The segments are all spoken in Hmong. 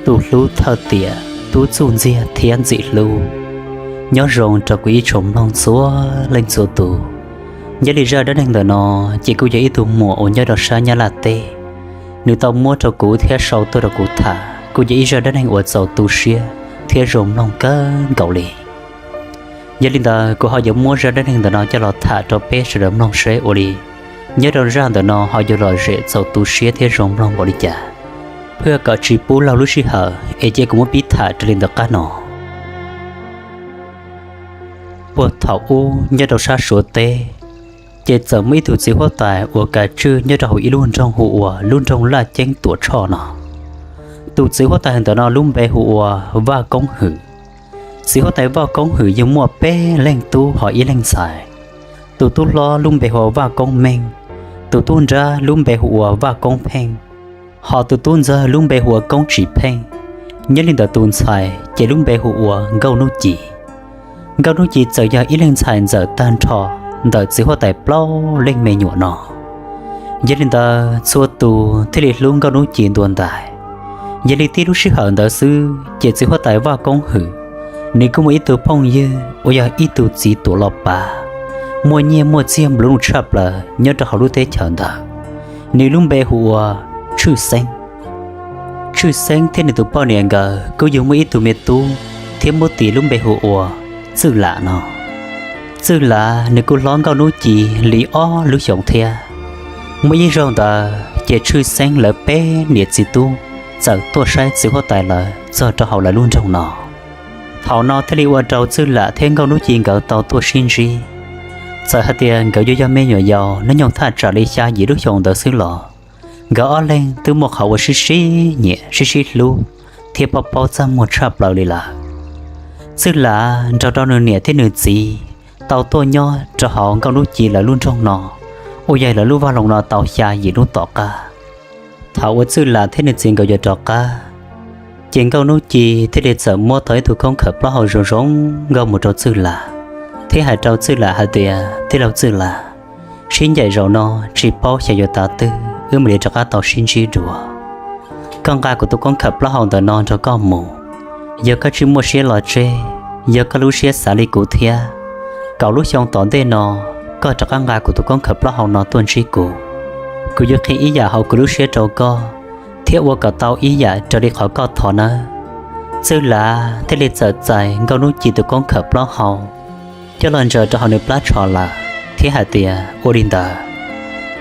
Tus hlub thawj tiam, tub txuj ntxiag thiab ntxim hlub. Nyob zoo rau kuv ib tsoom mloog txhua leej txhua tus. Nyob li zaj dab neeg ntawm no, ces kuj yog ib tug muam uas nyob rau sab Nyab Laj teb, nws tau muab rau kuv thiab sau tuaj rau kuv tham, kuj yog ib zaj dab neeg uas txaus tu siab thiab zoo mloog kawg nkaus li. Yog li ntawd, kuv ho yuav muab zaj dab neeg ntawm no coj los tham rau peb sawv daws mloog seb ua li nyob rau zaj ntawm no ho yuav lom zem txaus tu siab thiab zoo mloog npaum li cas. Tab sis kom tsis pub laug lub sij hawm, es cia kuv muab pib tham raws li ntawm qab no. Puag thaum ub nyob rau sab Suav teb, ces txawm muaj ib tug txiv huab tais uas kav tswj nyob rau hauv ib lub nroog hu ua lub nroog Laj Ceeb Tuam Tshoj no. Tus txiv huab tais ntawm no lub npe hu ua Vaj Koob Hwm. Txiv huab tais Vaj Koob Hwm yug muaj peb leeg tub ho ib leeg ntxhais. Tus tub hlob lub npe hu ua Vaj Koob Meej, tus tub nrab lub npe hu ua Vaj Koob Pheej, ho tus tub ntxawg lub npe hu ua Koob Tsis Pheej. Nyob li ntawm tus ntxhais ces lub npe hu ua Nkauj Nub Ci. Nkauj Nub Ci txawm yog ib leeg ntxhais ntxawm tag nrho ntawm txiv huab tais plaub leej me nyuam no. Yog li ntawd, txhua tus thiaj li hlub Nkauj Nub Ci ntuas ntais. Yog li tib lub sij hawm ntawd xwb ces txiv huab tais Vaj Koob Hwm, nws kuj muaj ib tug phooj ywg uas yog ib tug txiv tuam los pav, muaj nyiaj muaj txiag nplua nuj tshaj plaws nyob rau hauv lub teb chaws ntawd. Nws lub npe hu ua Tshwj Xeeb. Tshwj Xeeb thiab nws tus poj niam nkawd kuj yug muaj ib tug me tub thiab muab tis lub npe hu ua Txwj Lam no. Txwj Lam nws kuj hlob Nkauj Nub Ci li ob lub xyoos thiab. Muaj ib zaug ntawd ces Tshwj Xeeb lawv peb niam txiv tub txawm tuaj saib txiv huab tais lawv txog rau hauv lawv lub nroog no. Thaum no thiaj li ua rau Txwj Lam thiab Nkauj Nub Ci nkawd tau tuaj sib ntsib. Txawm hais tias nkawd yuav yog me nyuam yaus hnub nyoog thaj tsam li xya yim lub xyoos ntawd xwb los nkawd ob leeg twb muaj qhov uas sib sib nyiam sib sib hlub thiab paub paub txaj muag tshaj plaws li lawm. Txwj Lam nrog rau nws niam thiab nws txiv tau tuaj nyob rau hauv Nkauj Nub Ci lawv lub nroog no, uas yog lawv lub vaj loog no tau xya yim hnub tom qab. Thaum uas Txwj Lam thiab nws txiv nkawd yuav rov qab, ces Nkauj Nub Ci thiaj li txawm muab tau ib tug koob khawm plaub hau zoo zoo nkauj mus rau Txwj Lam, thiab hais rau Txwj Lam hais tias, Tij laug Txwj Lam, sib ncaim zaum no tsis paub xyov yuav tav twg wb mam li rov qab tau sib ntsib dua. Koj nqa kuv tus koob khawm plaub hau ntawm no nrog koj mus. Yog koj tsis muaj siab los tseg, yog koj lub siab xav li kuv thiab, kaum lub xyoo tom ntej no koj rov qab nqa kuv tus koob khawm plaub hau no tuaj ntsib kuv. Kuv yuav qhia ib yam hauv kuv lub siab rau koj, thiab ua kom tau ib yam raws li qhov koj thov nawb. Txwj Lam thiaj li txawm txais Nkauj Nub Ci tus koob khawm plaub hau coj los ntsaws rau hauv nws plab tsho lawm, thiab hais tias, Ua li ntawd.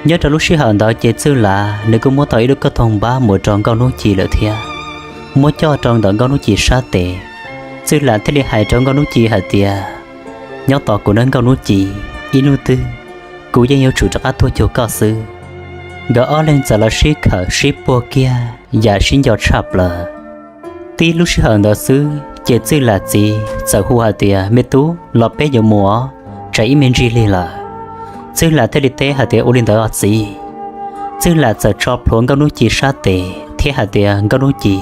Nyob rau lub sij hawm ntawd ces Txwj Lam nws kuj muab tau ib lub koj toog npab mus rau Nkauj Nub Ci lawm thiab, muab coj rau ntawm Nkauj Nub Ci sab tes. Txwj Lam thiaj li hais rau Nkauj Nub Ci hais tias, Nyob tos kuv nawb Nkauj Nub Ci, ib hnub twg kuv yeej yuav tsum rov qab tuaj cuag koj xwb. Nkawd ob leeg txawm los sib khawm sib puag kiag yam sib nco tshaj plaws. Tib lub sij hawm ntawd xwb ces Txwj Lam txiv txawm hu hais tias, Me tub, los peb yuav mus os, tsam ib me ntsis lig lawm. Txwj Lam thiaj li teb hais tias, Ua li ntawd os txiv. Txwj Lam txawm tso plhuav Nkauj Nub Ci sab tes thiab hais tias, Nkauj Nub Ci,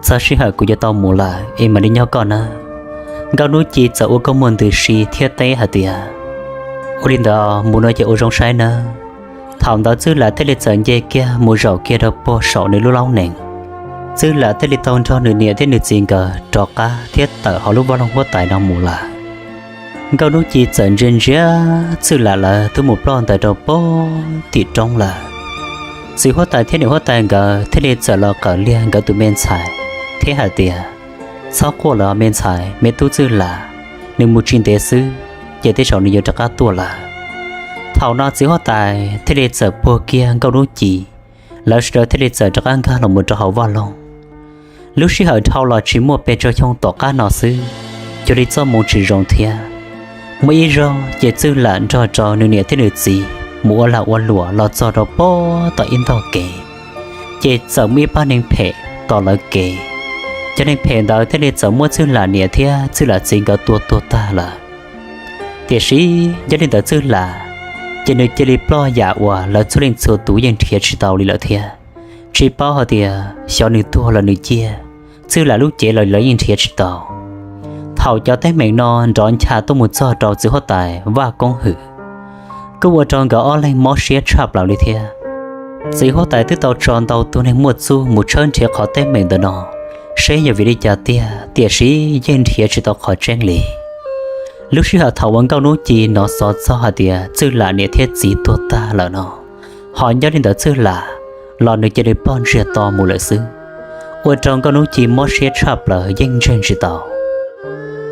txog sij hawm kuv yuav tau mus lawm es mam li nyob koj nawb. Nkauj Nub Ci txawm ua kua muag ntws si thiab teb hais tias, Ua li ntawd mus no ces ua zoo saib nawb. Thaum ntawd Txwj Lam thiaj li txawm nce kiag mus zaum kiag rau puag saum nws lub laub nees. Txwj Lam thiaj li tau nrog nws niam thiab nws txiv nkawd rov qab thiab tawm hauv lub vaj loog huab tais no mus lawm. Nkauj Nub Ci txawm ntsia ntsia Txwj Lam lawv twb mus ploj ntais rau puag tim roob lawm. Txiv huab tais thiab niam huab tais nkawd thiaj li txawm los qawm liag nkawd tus me ntxhais thiab hais tias, Txhob quaj lawm me ntxhais, me tub Txwj Lam, nws mus tsis ntev xwb ces tej zaum nws yuav rov qab tuaj lawm. Thaum no txiv huab tais thiaj li txawm puag kiag Nkauj Nub Ci, lawv sawv daws thiaj li txawm rov qab nkag los mus rau hauv vaj loog. Lub sij hawm dhau los tsis muaj pes tsawg xyoo tom qab no xwb, cuag li txoj moo tsis zoo thiab. Muaj ib zaug ces Txwj Lam nrog rau nws niam thiab nws txiv mus ua lag ua luam los txog rau puag tom ib ntog kev, ces txawm muaj ib pab neeg phem tom lawv kev. Cov neeg phem ntawd thiaj li txawm muab Txwj Lam niam thiab Txwj Lam txiv nkawd tua tuag tag lawm. Tiam sis nyob li ntawd Txwj Lam, ces nws cia li ploj yam uas lawv txhua leej txhua tus yeej nrhiav tsis tau li lawm thiab. Tsis paub hais tias xyov nws tuag los nws ciaj, Txwj Lam lub cev los lawv yeej nrhiav tsis tau. Thaum cov teeb meem no nrov ncha tuaj mus txog rau txiv huab tais Vaj Koob Hwm, kuj ua rau nkawd ob leeg mob siab tshaj plaws li thiab. Txiv huab tais twb tau tso ntau tus neeg muaj txuj mus tshawb nrhiav qhov teeb meem ntawm no, seb yog vim li cas tiag, tiam sis yeej nrhiav tsis tau qhov tseeb li. Lub sij hawm thaum uas Nkauj Hnub Ci hnov xov txog hais tias Txwj Lam niam thiab txiv tuag tag lawm no, ho nyob li ntawd Txwj Lam los nws cia li ploj ntsiag to mus lawm xwb, ua rau Nkauj Hnub Ci mob siab tshaj plaws yeej ntseeg tsis tau.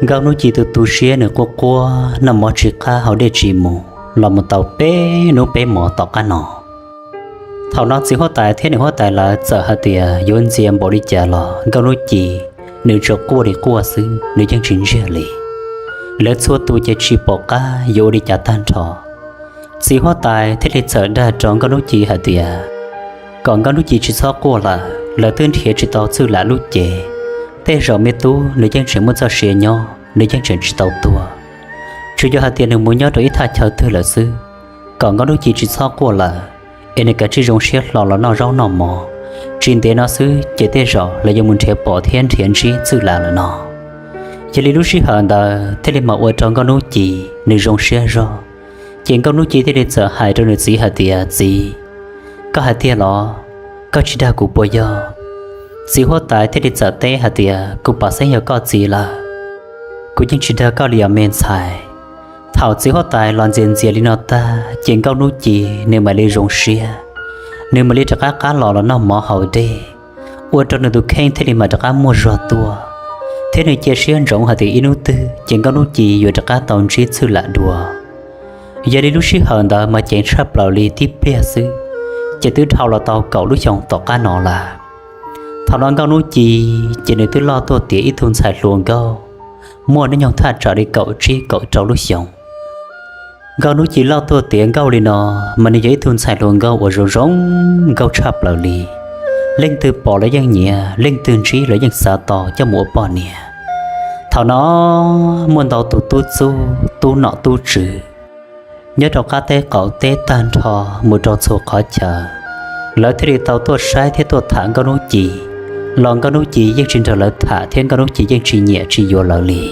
Nkauj Hnub Ci tus tu siab nws quaj quaj noj mov tsis qab haus dej tsis mus los mus tau peb hnub peb hmo tom qab no. Thaum no txiv huab tais thiab niam huab tais lawv txawm hais tias yuav ntxias npaum li cas los Nkauj Hnub Ci nws tsuas quaj li quaj xwb, nws yeej tsis ntsiag li. Lawv txhua tus ces tsis pom qab yuav ua li cas tag nrho. Txiv huab tais thiaj li txawm dag rau Nkauj Hnub Ci hais tias kom Nkauj Hnub Ci tsis txhob quaj lawm, lawv twb nrhiav tsis tau Txwj Lam lub cev. Tej zaum me tub nws yeej tseem muaj txoj sia nyob, nws yeej tseem tsis tau tuag. Tsuas yog hais tias nws mus nyob rau ib thaj chaw twg lawm xwb, kom Nkauj Hnub Ci tsis txhob quaj lawm, es nws kav tsij zoo siab hlo los noj zaub noj mov. Tsis ntev no xwb ces tej zaum lawv yuav mus nrhiav pom thiab nrhiav ntsib Txwj Lam lawm no. Yog li lub sij hawm ntawd thiaj li mam ua rau Nkauj Hnub Ci nws zoo siab zog. Ces Nkauj Hnub Ci thiaj li txawm hais rau nws txiv hais tias, Txiv, koj hais tiag los? Koj tsis dag kuv puas yog? Txiv huab tais thiaj li txawm teb hais tias, Kuv pom xeeb yog koj txiv lawm, kuv yeej tsis dag koj li os me ntxhais. Thaum txiv huab tais los ntxias ntxias li no tag ces Nkauj Hnub Ci nws mam li zoo siab, nws mam li rov qab qab los los noj mov haus dej, ua rau nws tus kheej thiaj li mam rov qab muaj zog tuaj, thiab nws cia siab ntsoov hais tias ib hnub twg ces Nkauj Hnub Ci yuav rov qab tau ntsib Txwj Lam dua. Yog li lub sij hawm ntawd mas ceev tshaj plaws li tib pliag xwb, ces twb dhau los tau kaum lub xyoo tom qab no lawm. Thaum no Nkauj Hnub Ci ces nws twb loj tuaj tiav ib tug ntxhais hluas nkauj, muaj hnub nyoog thaj tsam li kaum tsib kaum rau lub xyoo. Nkauj Hnub Ci loj tuaj tiav nkauj li no, mas nws yog ib tug ntxhais hluas nkauj uas zoo zoo nkauj tshaj plaws li. Leej twg pom los yeej nyiam, leej twg ntsib los yeej xav tau coj mus ua poj niam. Thaum no muaj ntau tus tub txub tub nom tub tswv nyob rau qab teb qaum teb tag nrho mus rau txhua qhov chaw, lawv thiaj li tau tuaj saib thiab tuaj tham Nkauj Hnub Ci, los Nkauj Hnub Ci yeej tsis nrog lawv tham thiab Nkauj Hnub Ci yeej tsis nyiam tsis yuav lawv li.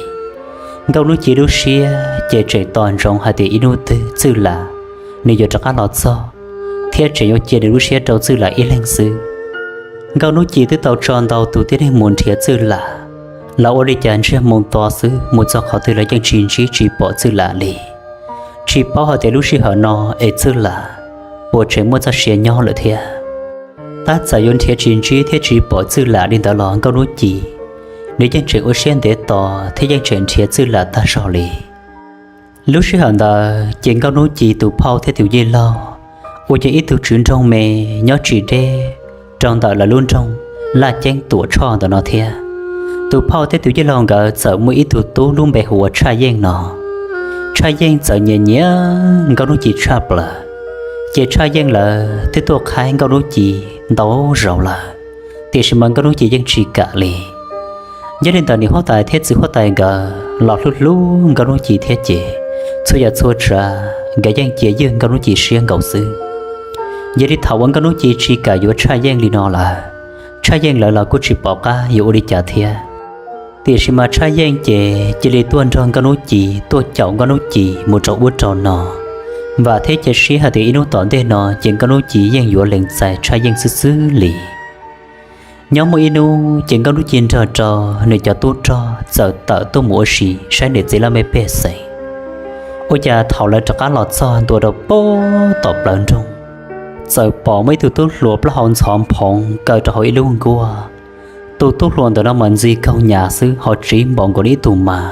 Nkauj Hnub Ci lub siab ces tseem tos ntsoov hais tias ib hnub twg Txwj Lam nws yuav rov qab los txog, thiab tseem yuav cia nws lub siab rau Txwj Lam ib leeg xwb. Nkauj Hnub Ci twb tau tso ntau tus tib neeg mus nrhiav Txwj Lam, los ua li cas ntsiag moo to xwb, mus txog qhov twg los yeej tsis ntsib tsis pom Txwj Lam li. Tsis paub hais tias lub sij hawm no es Txwj Lam puas tseem muaj txoj sia nyob lawm thiab. Tab txawm yuav nrhiav tsis ntsib thiab tsis pom Txwj Lam li ntawd los Nkauj Hnub Ci nws yeej tseem ua siab ntev tos thiab yeej tseem nrhiav Txwj Lam tag zog li. Lub sij hawm ntawd ces Nkauj Hnub Ci tus phauj thiab tus yij laug uas yog ib tug tswv nroog me nyob tsis deb rau ntawm lawv lub nroog Laj Ceeb Tuam Tshoj ntawm no thiab. Tus phauj thiab tus yij laug nkawd txawm muaj ib tug tub lub npe hu ua Tshaj Yeej no. Tshaj Yeej txawm nyiam nyiam Nkauj Hnub Ci tshaj plaws, ces Tshaj Yeej lawv twb tuaj qhaib Nkauj Hnub Ci ntau zaus lawm, tiam sis mas Nkauj Hnub Ci yeej tsis kam li. Nyob li ntawd niam huab tais thiab txiv huab tais nkawd los hlub hlub Nkauj Hnub Ci thiab ces txhua yam txhua tsav nkawd yeej cia ywj Nkauj Hnub Ci siab nkaus xwb. Yog li thaum uas Nkauj Hnub Ci tsis kam yuav Tshaj Yeej li no lawm, Tshaj Yeej lawv los kuj tsis pom qab yuav ua li cas thiab. Tiam sis mas Tshaj Yeej ces cia li tuaj nrog Nkauj Hnub Ci tuaj caum Nkauj Hnub Ci mus rau ub rau no, vam thiab cia siab hais tias ib hnub tom ntej no ces Nkauj Hnub Ci yeej yuav lees txais Tshaj Yeej xwb xwb li. Nyob muaj ib hnub ces Nkauj Hnub Ci nrog rau nws cov tub rog txawm tawm tuaj mus ua si saib niam txiv laj mej pej xeem. Ua cas thaum lawv rov qab los txog ntua rau pem tom plawv nroog, txawm pom muaj ib tug tub hluas plaub hau ntxhov nphoov kaw rau hauv ib lub nkuaj. Tus tub hluas ntawm no mas ntxi kaug nyas xwb ho tsiv npaum nkaus li ib tug mas.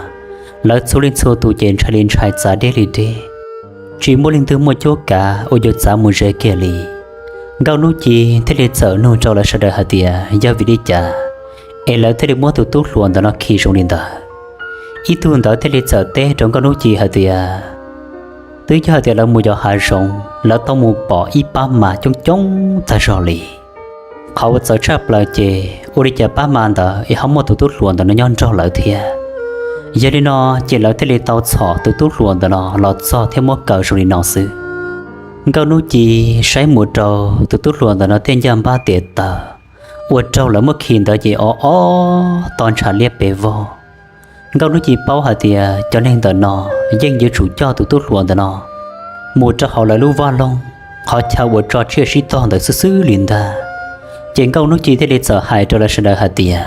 Lawv txhua leej txhua tus ces ntshai li ntshai txav deb li deb, tsis muaj leej twg muaj cuab kav uas yuav txav mus ze kiag li. Nkauj Hnub Ci thiaj li txawm nug rau lawv sawv daws hais tias yog vim li cas es lawv thiaj li muab tus tub hluas ntawm no khi zoo li ntawd. Ib tug ntawd thiaj li txawm teb rau Nkauj Hnub Ci hais tias twb yog hais tias lawv mus yos hav zoov lawv tau mus pom ib pab mas coob coob tag zog li. Qhov uas txawv tshaj plaws ces ua li cas pab mas ntawd es ho muaj tus tub hluas ntawm no nyob nrog lawv thiab. Yog li no ces lawv thiaj li tau txhom tus tub hluas ntawm no los txog thiab muab kaw zoo li no xwb. Nkauj Hnub Ci saib mus rau tus tub hluas ntawm no tej ncaj npab tes taw uas raug lawv muab khi ntawd ces o o to ntshav liab pes vog. Nkauj Hnub Ci paub hais tias cov neeg ntawm no yeej yuav tsum coj tus tub hluas ntawm no mus rau hauv lawv lub vaj loog, qhov chaw uas tso tsiaj sib tog ntawd xwb xwb li ntag. Ces Nkauj Hnub Ci thiaj li txawm hais rau lawv sawv daws hais tias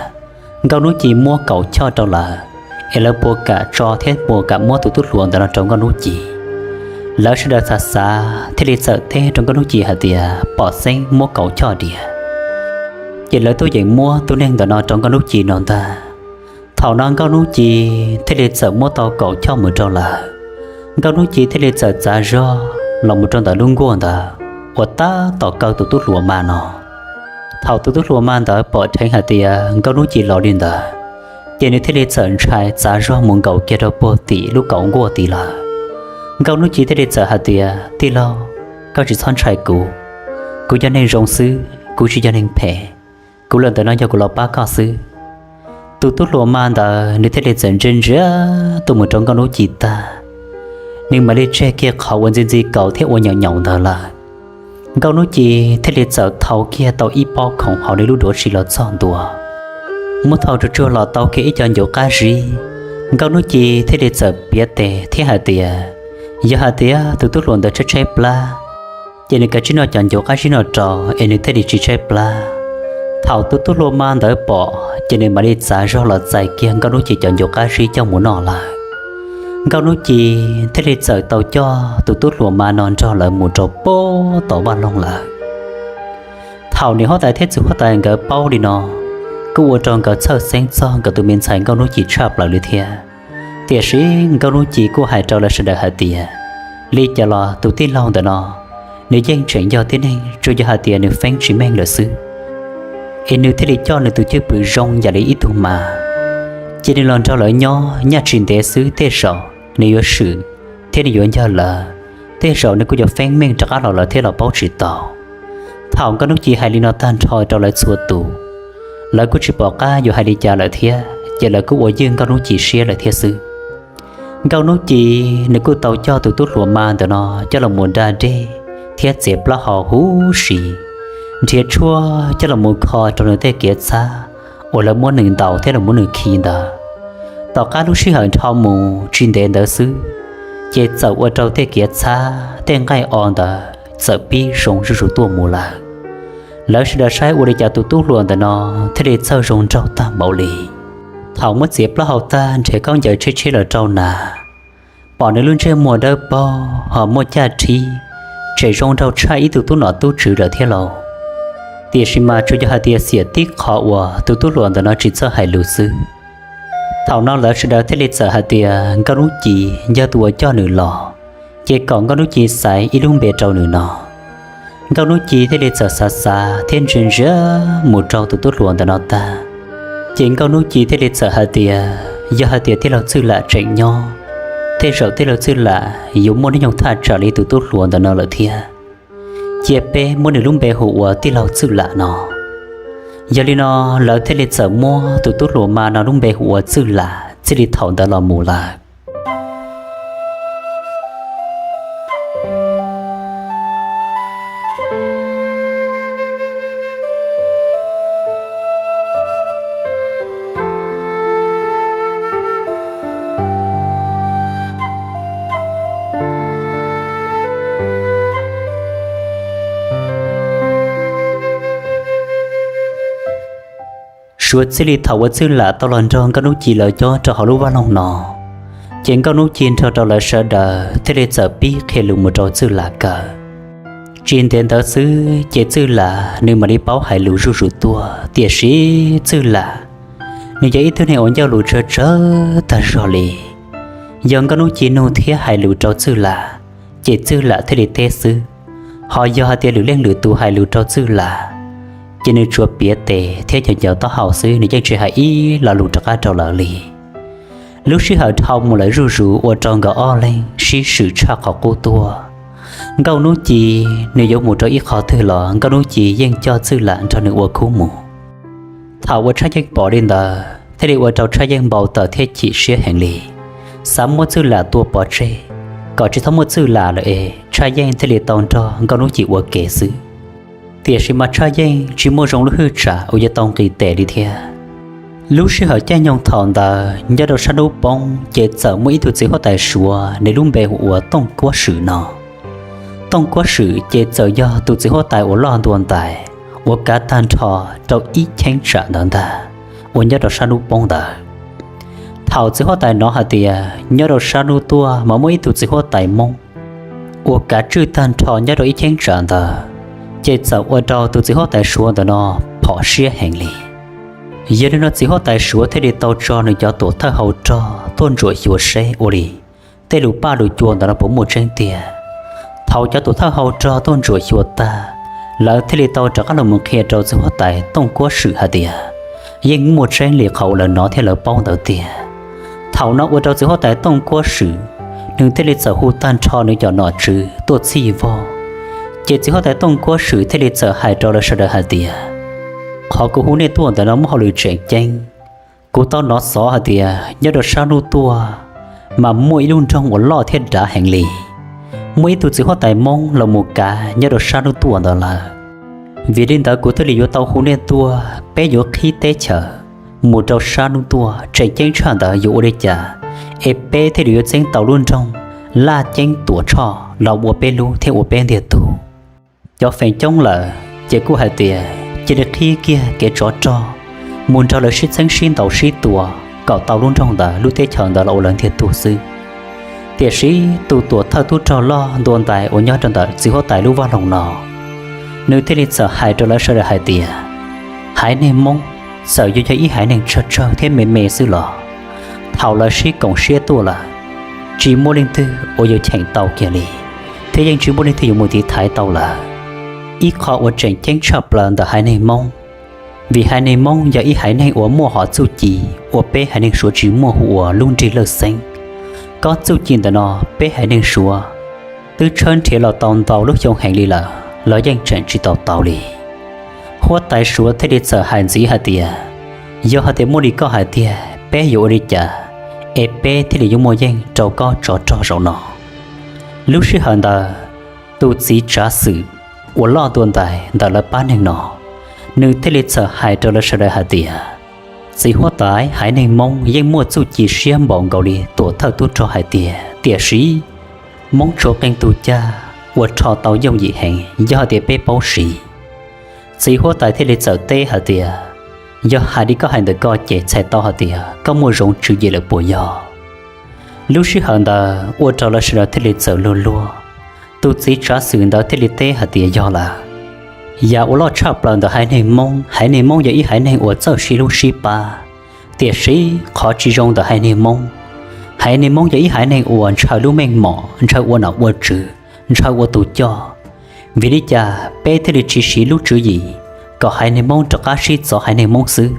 Nkauj Hnub Ci muab kaum choj rau lawv, es lawv puas kam tso thiab puas kam muab tus tub hluas ntawm no rau Nkauj Hnub Ci. Lawv sawv daws xav xav thiaj li txawm teb rau Nkauj Hnub Ci hais tias pom xeeb muab kaum choj diam. Ces lawv tuaj yeem muab tus neeg ntawm no rau Nkauj Hnub Ci no ntag. Thaum no Nkauj Hnub Ci thiaj li txawm muab tau kaum choj mus rau lawv. Nkauj Hnub Ci thiaj li txawm txav zog los mus rau ntawm lub nkuaj ntawd uas tab tom kaw tus tub hluas ma no. Thaum tus tub hluas ma ntawd pom dheev hais tias Nkauj Hnub Ci los li ntawd, ces nws thiaj li txawm ntshai txav zog mus nkaum kiag rau puag tim lub kaum nkuaj tid lawm. Nkauj Hnub Ci thiaj li txawm hais tias, Tij laug, koj tsis txhob ntshai kuv. Kuv yog neeg zoo xwb, kuv tsis yog neeg phem. Kuv los ntawm no yog kuv los pab koj xwb. Tus tub hluas ma ntawd nws thiaj li txawm ntsia ntsia tuaj mus rau Nkauj Hnub Ci tag, nws mam li tseg kiag qhov uas ntxi ntxi kaus thiab ua nyaum nyaum ntawd lawm. Nkauj Hnub Ci thiaj li txawm thau kiag tau ib pob khoom hauv nws lub duav si los txog ntua, muab thau tsuag tsuag los tau kiag ib co ncuv qab zib. Nkauj Hnub Ci thiaj li txawm piav tes thiab hais tias, yog hais tias tus tub hluas ntawd tshaib tshaib plab, ces nws kav tsij noj cov ncuv qab zib no rau es nws thiaj li tsis tshaib plab. Thaum tus tub hluas ma ntawd pom ces nws mam li txav zog los txais kiag Nkauj Hnub Ci cov ncuv qab zib coj mus noj lawm. Nkauj Hnub Ci thiaj li txawm tau coj tus tub hluas ma no nrog lawv mus rau puag tom vaj loog lawm. Thaum niam huab tais thiab txiv huab tais nkawd paub li no, kuj ua rau nkawd txhawj xeeb txog nkawd tus me ntxhais Nkauj Hnub Ci tshaj plaws li thiab. Tiam sis Nkauj Hnub Ci kuj hais rau lawv sawv daws hais tias, li cas los tus tij laug ntawm no, nws yeej tseem yog tib neeg, tsuas yog hais tias nws feeb tsis meej lawm xwb, es nws thiaj li coj nws tus cwj pwm zoo yam li ib tug mas. Cia nws los nrog lawv nyob, nyob tsis ntev xwb tej zaum nws yuav swm thiab nws yuav ncawg lawv, tej zaum nws kuj yuav feeb meej rov qab los lawv thiaj los paub tsis tau. Thaum Nkauj Hnub Ci hais li no tag nrho rau lawv txhua tus, lawv kuj tsis pom qab yuav hais li cas lawm thiab, ces lawv kuj ua ywj Nkauj Hnub Ci siab lawm thiab xwb. Nkauj Hnub Ci nws kuj tau coj tus tub hluas ma ntawm no coj los mus da dej thiab txiav plaub hau huv si, nrhiav tshuaj coj los mus kho rau nws tej kiav txhab uas lawv muab nws ntaus thiab los muab nws khi ntawd. Tom qab lub sij hawm dhau mus tsis ntev ntawd xwb, ces txawm ua rau tej kiav txhab tej nqaij o ntawd txawm pib zoo zuj zus tuaj mus lawm. Lawv sawv daws saib ua li cas tus tub hluas ntawm no thiaj li txawj zoo nraug tag npaum li. Thaum muab txiav plaub hau tag nrhiav khaub ncaws tsheb tsheb los rau nas, pom nws lub ntsej muag dawb paug ho muaj caj rhib, tseem zoo nraug tshaj ib tug tub nom tub tswv lawm thiab lauj. Tiam sis mas tsuas yog hais tias xiam tib qho uas tus tub hluas ntawm no tsis txawj hais lus xwb. Thaum no lawv sawv daws thiaj li txawm hais tias Nkauj Hnub Ci yog tus uas coj nws los, ces kom Nkauj Hnub Ci xaiv ib lub npe rau nws no. Nkauj Hnub Ci thiaj li txawm xav xav thiab ntsia ntsia mus rau tus tub hluas ntawm no tag, ces Nkauj Hnub Ci thiaj li txawm hais tias, yog hais tias tij laug Txwj Lam tseem nyob, tej zaum tij laug Txwj Lam yuav muaj hnub nyoog thaj tsam li tus tub hluas ntawm no lawm thiab. Cia peb muab nws lub npe hu ua tij laug Txwj Lam no. Yog li no, lawv thiaj li txawm muab tus tub hluas ma no lub npe hu ua Txwj Lam txij li thaum ntawd los mus lawm. Suav txij li thaum uas Txwj Lam tau los nrog Nkauj Hnub Ci lawv cob rau hauv lub vaj loog no, ces Nkauj Hnub Ci nrog rau lawv sawv daws thiaj li txawm pib qhia lus mus rau Txwj Lam kawm. Tsis ntev ntawd xwb ces Txwj Lam nws mam li paub hais lus zuj zus tuaj, tiam sis Txwj Lam nws yog ib tug neeg uas ncauj lus tsawg tsawg tag zog li. Yog Nkauj Hnub Ci nug thiab hais lus rau Txwj Lam, ces Txwj Lam thiaj li teb xwb. Ho yog hais tias lwm leej lwm tus hais lus rau Txwj Lam, ces nws tsuas piav tes thiab ncaws ncaws taub hau xwb, nws yeej tsis hais ib lo lus rov qab rau lawv li. Lub sij hawm dhau mus lawm zuj zus ua rau nkawd ob leeg sib swm tshaj qhov qub tuaj. Nkauj Hnub Ci nws yuav mus rau ib qhov twg los Nkauj Hnub Ci yeej coj Txwj Lam nrog nws ua khub mus. Thaum uas Tshaj Yeej pom li ntawd thiaj li ua rau Tshaj Yeej npau taws thiab chim siab heev li, xav muab Txwj Lam tua pov tseg, kom tsis txhob muaj Txwj Lam lawm es Tshaj Yeej thiaj li tau nrog Nkauj Hnub Ci ua ke xwb. Tiam sis mas Tshaj Yeej tsis muaj zoo lub hwj tsam uas yuav tau nqis tes li thiab. Lub sij hawm caij nyoog thaum ntawd nyob rau sab hnub poob ces txawm muaj ib tug txiv huab tais Suav, nws lub npe hu ua Tooj Kuab Swm no. Tooj Kuab Swm ces txawm yog tus txiv huab tais uas loj ntua ntais uas kav tag nrho rau ib cheeb tsam ntawd ntag, uas nyob rau sab hnub poob ntawd. Thaum txiv huab tais hnov hais tias nyob rau sab hnub tuaj mas muaj ib tug txiv huab tais Hmoob uas kav tswj tag nrho nyob rau ib cheeb tsam ntawd, ces txawm ua rau tus txiv huab tais Suav ntawm no phom siab heev li. Yog li no txiv huab tais Suav thiaj li tau tso nws cov tuam thawj hau rog tuaj ntsuam xyuas seb ua li tej lus paj lus cua ntawd no puas muaj tseeb tiag. Thaum cov tuam thawj hau rog tuaj ntsuam xyuas tag, lawv thiaj li tau rov qab los mus qhia rau txiv huab tais Tooj Kuab Swm hais tias yeej muaj tseeb li qhov uas lawv hnov thiab lawv paub ntawd tiag. Thaum no ua rau txiv huab tais Tooj Kuab Swm, nws thiaj li txawm hu tag nrho nws cov nom tswv tuaj txhij vog. Ces txiv huab tais Tooj Kuab Swm thiaj li txawm hais rau lawv sawv daws hais tias, qhov kuv hu nej tuaj ntawm no muaj hauj lwm tseem ceeb. Kuv tau hnov xov hais tias nyob rau sab hnub tuaj mas muaj ib lub nroog uas loj thiab dav heev li. Muaj ib tug txiv huab tais Hmoob los mus kav nyob rau sab hnub tuaj ntawd lawm. Vim li ntawd kuv thiaj li yuav tau hu nej tuaj, peb yuav qhib teb chaws mus rau sab hnub tuaj, tseem ceeb tshaj ntawd yuav ua li cas es peb thiaj li yuav txeeb tau lub nroog Laj Ceeb Tuam Tshoj los ua peb lub thiab ua peb ntiag tug. Cov feem coob lawm ces kuj hais tias cia li qhib kiag kev tsov rog mus nrog lawv sib txheeb sib ntaus sib tua kom tau lub nroog ntawd lub teb chaws ntawd los ua lawv ntiag tug xwb. Tiam sis tus tuam thawj tub rog loj ntua ntais uas nyob rau ntawm txiv huab tais lub vaj loog no, nws thiaj li txawm hais rau lawv sawv daws hais tias, haiv neeg Hmoob txawm yuav yog ib haiv neeg tsawg tsawg thiab me me xwb los thaum lawv sib koom siab tuaj lawm, tsis muaj leej twg uas yuav cheem tau kiag li, thiab yeej tsis muaj leej twg yuav mus tiv thaiv tau lawm. Ib qho uas tseem ceeb tshaj plaws ntawm haiv neeg Hmoob, vim haiv neeg Hmoob yog ib haiv neeg uas muaj hom txuj ci uas peb haiv neeg Suav tsis muaj hu ua lub nrig lawj xeeb. Kob txuj ci ntawm no peb haiv neeg Suav twb tshawb nrhiav los tau ntau lub xyoo heev li lawm los yeej tseem tsis tau tau li. Huab tais Suav thiaj li txawm hais ntxiv hais tias, yog hais tias muaj li koj hais tiag peb yuav ua li cas es peb thiaj li yuav muaj yeej rau kob tsov rog zaum no? Lub sij hawm ntawd, tus txiv tsav xwm uas loj ntua ntais ntawm lawv pab neeg no, nws thiaj li txawm hais rau lawv sawv daws hais tias, txiv huab tais, haiv neeg Hmoob yeej muaj txuj ci siab npaum nkaus li tuam thawj tub rog hais tiag, tiam sis Hmoob tshuav qee tus cag uas rho tau yooj yim heev yog hais tias peb paub siv. Txiv huab tais thiaj li txawm teb hais tias, yog hais li koj hais ntawm koj ces txhais tau hais tias koj muaj zoov tswv yim lawm puas yog? Lub sij hawm ntawd ua rau lawv sawv daws thiaj li txawm luag luag. Tus txiv tsav xwm ntawd thiaj li teb hais tias yog lawm. Yam uas loj tshaj plaws ntawm haiv neeg Hmoob, haiv neeg Hmoob yog ib haiv neeg uas txawj sib hlub sib pab, tiam sis qhov tsis zoo ntawm haiv neeg Hmoob, haiv neeg Hmoob yog ib haiv neeg uas ntshaw lub meej mom, ntshaw ua nom ua tswv, ntshaw ua tus coj. Vim li cas peb thiaj li tsis siv lub tswv yim kom haiv neeg Hmoob rov qab sib txov haiv neeg Hmoob xwb,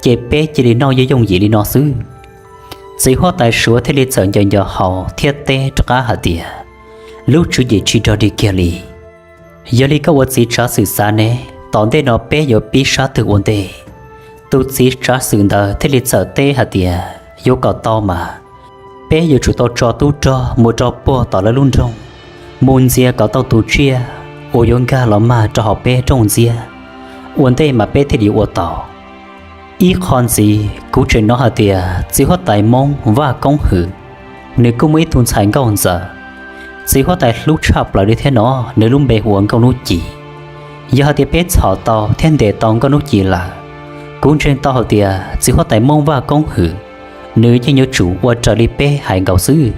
ces peb cia li noj yooj yooj yim li no xwb? Txiv huab tais Suav thiaj li txawm nco nco hau thiab teb rov qab hais tias, lub tswv yim tsis rog dig kiag li. Yog li koj ua txiv tsav xwm xav ne, tom ntej no peb yuav pib sab twg ua ntej? Tus txiv tsav xwm ntawd thiaj li txawm teb hais tias, yuav kom tau mas peb yuav tsum tau tso tub rog mus rau puag tom lawv lub nroog, mus ntxias kom tau tus tsiaj uas yuav nkag los mag rau hauv peb rooj ntxiab, ua ntej mas peb thiaj li yuav ua tau. Ib qho ntxiv kuv tseem hnov hais tias txiv huab tais Hmoob Vaj Koob Hwm, nws kuj muaj ib tug ntxhais nkauj ntxawm. Txiv huab tais hlub tshaj plaws li thiab no, nws lub npe hu ua Nkauj Hnub Ci. Yog hais tias peb txhom tau thiab ntes tau Nkauj Hnub Ci lawm, kuv ntseeg tau hais tias txiv huab tais Hmoob Vaj Koob Hwm, nws yeej yuav tsum ua raws li peb hais nkaus xwb.